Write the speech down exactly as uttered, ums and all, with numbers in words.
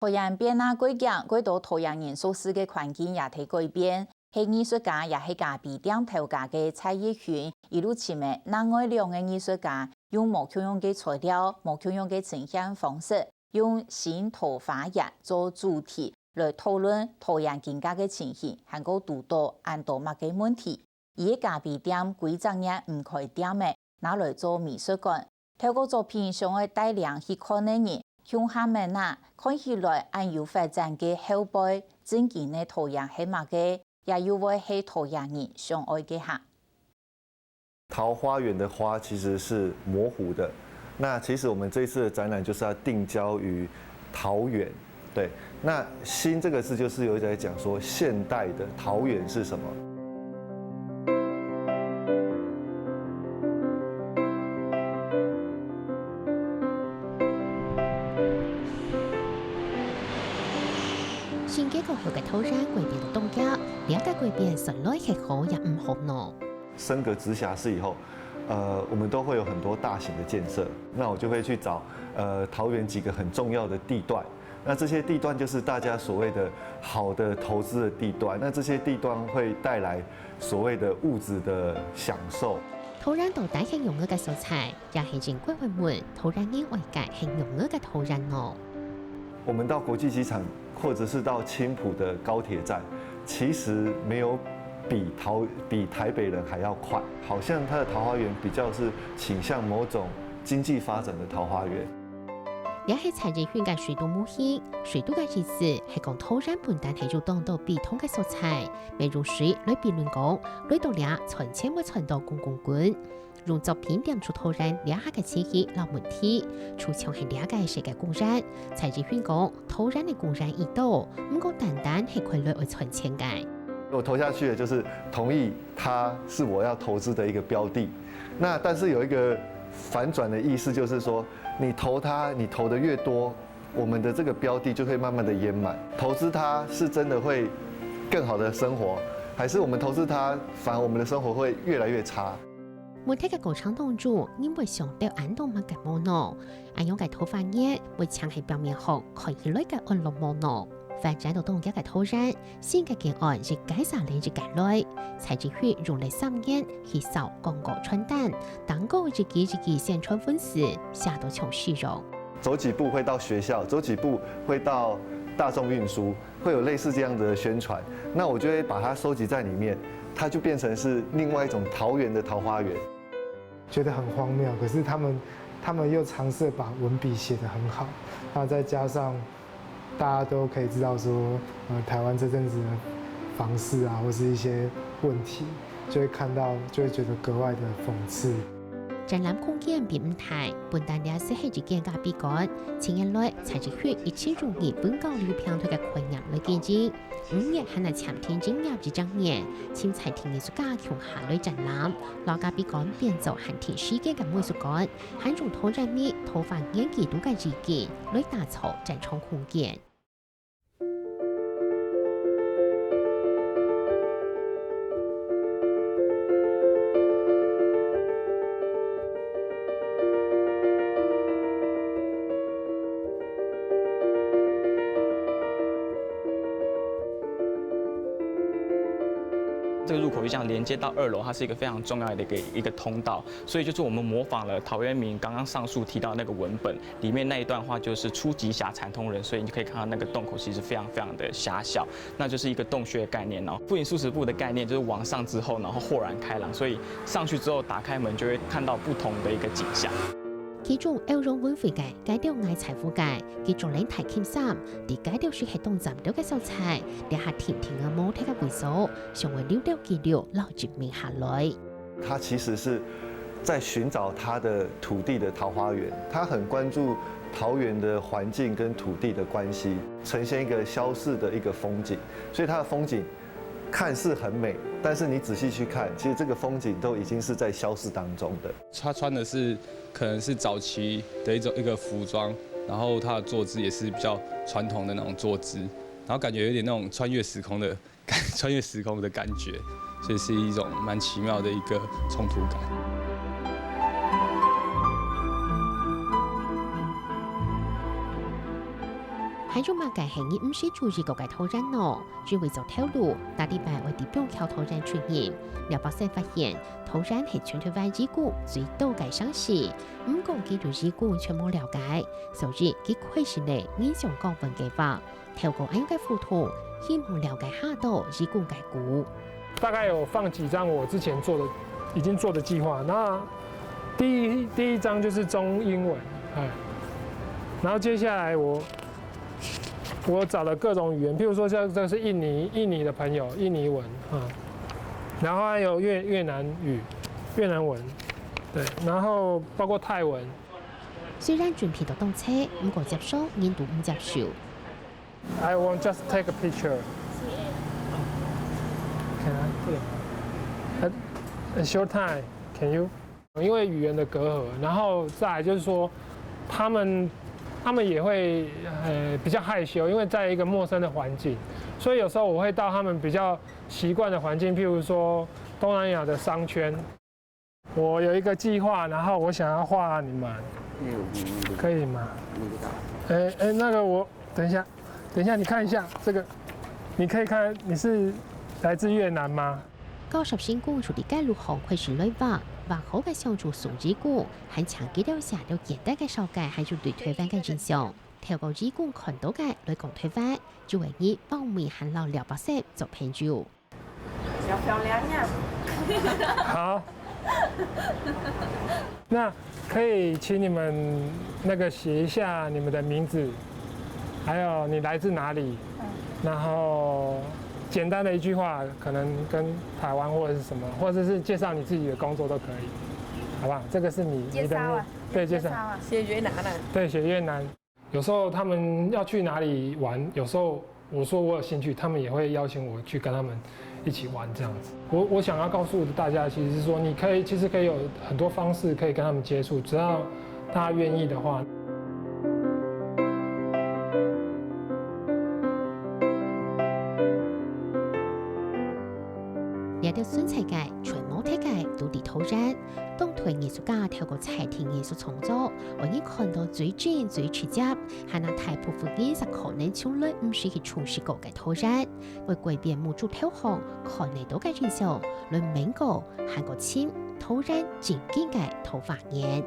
桃園變啊過境，過多桃園人熟事个環境也在改變。係藝術家也係咖啡店頭家个蔡奕勳，一路尋个另外兩个藝術家，用無共樣个材料、無共樣个呈現方式，用新桃花源做主題來討論桃園今下个情形，還過堵到恁多麼个問題。 佢个咖啡店幾十年毋開店了，拿來做美術館。透過作品想愛帶領去看个人，共下問啊，看起來恁有發展个後背，正經个桃園係麼个，也又會係桃園人想愛个哈。桃花源的花其實是模糊的，那其實我們這一次的展覽就是要定焦於桃源。對，那新這個字就是有一直在講說現代的桃源是什麼。新結構後个桃園改變到當遽，這个改變算來係好也毋好呢？升格直轄市以後，呃，我們都會有很多大型的建設，那我就會去找呃桃園幾個很重要的地段。那這些地段就是大家所謂的好的投資的地段，那這些地段會帶來所謂的物質的享受。桃園到底係仰仔个所在，也係因為問問桃園人愛个係仰仔个桃園呢？我們到國際機場，或者是到青埔的高鐵站，其實沒有比桃比台北人還要快。好像它的桃花源比較是傾向某種經濟發展的桃花源。 這係陳奕迅个水都母語，水都个意思係講桃園本旦係有當多陂塘个所在，乜用水來比論講，來到這賺錢會賺到滾滾滾。用作品點出桃園這下个情形摎問題，就像係這个世界公園，陳奕迅講，桃園个公園已多，毋過單單係看來愛賺錢个。我投下去的就是同意它是我要投資的一個標的。那但是有一個反轉的意思，就是說你投它，你投的越多，我們的這個標的就會慢慢的淹滿。投資它是真的會更好的生活，還是我們投資它，反而我們的生活會越來越差？問題个過程當中，人會想到恁多麼个無呢？恁樣个桃花源，會像係表面項看起來个安樂無呢？發展到當遽个桃園，新个建案一個接連一個來，陳奕迅用了三年去掃廣告傳單，當過一支一支宣傳文字，寫到像詩樣。走幾步會到學校，走幾步會到大眾運輸，會有類似這樣的宣傳。那我就會把它收集在裡面，它就變成是另外一種桃園的桃花源。覺得很荒謬，可是他們他們又嘗試把文筆寫得很好，那再加上大家都可以知道說，呃，台灣這陣子的房市啊，或是一些問題，就會看到就會覺得格外的諷刺。展覽空間並毋大，本旦這係一間咖啡館，千年來陳奕迅一直用日本交流平台个概念來經營。五月還來簽訂營業一週年，請在地藝術家共下來展覽，摎咖啡館變做限定時間个美術館，還用桃園味、桃花源基督个意境來打造展場空間。 这个入口就这样连接到二楼，它是一个非常重要的一个一个通道，所以就是我们模仿了陶渊明刚刚上述提到那个文本，里面那一段话就是初极狭惨通人，所以你就可以看到那个洞口其实非常非常的狭小，那就是一个洞穴的概念哦。复引数十步的概念就是往上之后，然后豁然开朗，所以上去之后打开门就会看到不同的一个景象。其中歐陽文輝个街頭𠊎在乎个，佢著領大襟衫，在街頭時係當站著个所在，這下定定个無忒个位所，想愛留留記錄，留一面下來。他其實是在尋找他的土地的桃花源，他很關注桃園的環境跟土地的關係，呈現一個消逝的一個風景，所以它的風景看似很美，但是你仔細去看，其實這個風景都已經是在消逝當中的。他穿的是可能是早期的一种一个服装，然后他的坐姿也是比较传统的那种坐姿，然后感觉有点那种穿越时空的感穿越时空的感觉，所以是一种蛮奇妙的一个冲突感。還有麼个係你毋識注意過个桃園呢？因為做頭路，逐禮拜愛在板橋桃園出入。廖博士發現，桃園係全台灣移工最多个城市，毋過佢對移工全無了解，所以佢開始了人相訪問計畫。透過恁樣个互動，希望了解較多移工个故。大概有放幾張我之前做的、已經做的計畫。那第一、第一張就是中英文，哎，然後接下來我、我找了各種語言，譬如說像這個是印尼、印尼的朋友，印尼文啊，然後還有越、越南語、越南文，對，然後包括泰文。雖然準備到當齊，毋過接相人都毋接受。 I want just take a picture. Can I? A, a short time, can you? 因為語言的隔阂，然後再來就是說，他們、他們也會，呃，比較害羞，因為在一個陌生的環境，所以有時候我會到他們比較習慣的環境，譬如說東南亞的商圈。 我有一個計畫，然後我想要畫你們，嗯，嗯，嗯，可以嗎？不知道。哎，哎，那個我，等一下，等一下，你看一下這個，你可以看，你是來自越南嗎？教授成功就在街路項開始來畫，畫好个相就送移工，還請佢兜寫了簡單个紹介，還有對台灣个印象。透過移工看到个來講台灣，就會以報名還摎廖博士做朋友。 小漂亮呀。好。那可以請你們那個寫一下你們的名字，還有你來自哪裡，嗯。然後簡單的一句話，可能跟台灣或者是什麼，或者是介紹你自己的工作都可以，好不好？這個是你，你的名，介紹啊。對，介紹。介紹啊。寫越南啊。對，寫越南。 有時候他們要去哪裡玩，有時候我說我有興趣，他們也會邀請我去跟他們一起玩這樣子。我、我想要告訴大家，其實是說，你可以、其實可以有很多方式可以跟他們接觸，只要他願意的話。這兜孫仔个、揣模特个都在桃園。 當代藝術家透過在地藝術創作，予人看到最真、最直接，還有大部分人實可能從來毋識去認識過个桃園，會改變目珠頭項看得到个印象，來明過還過尋桃園真正个桃花源。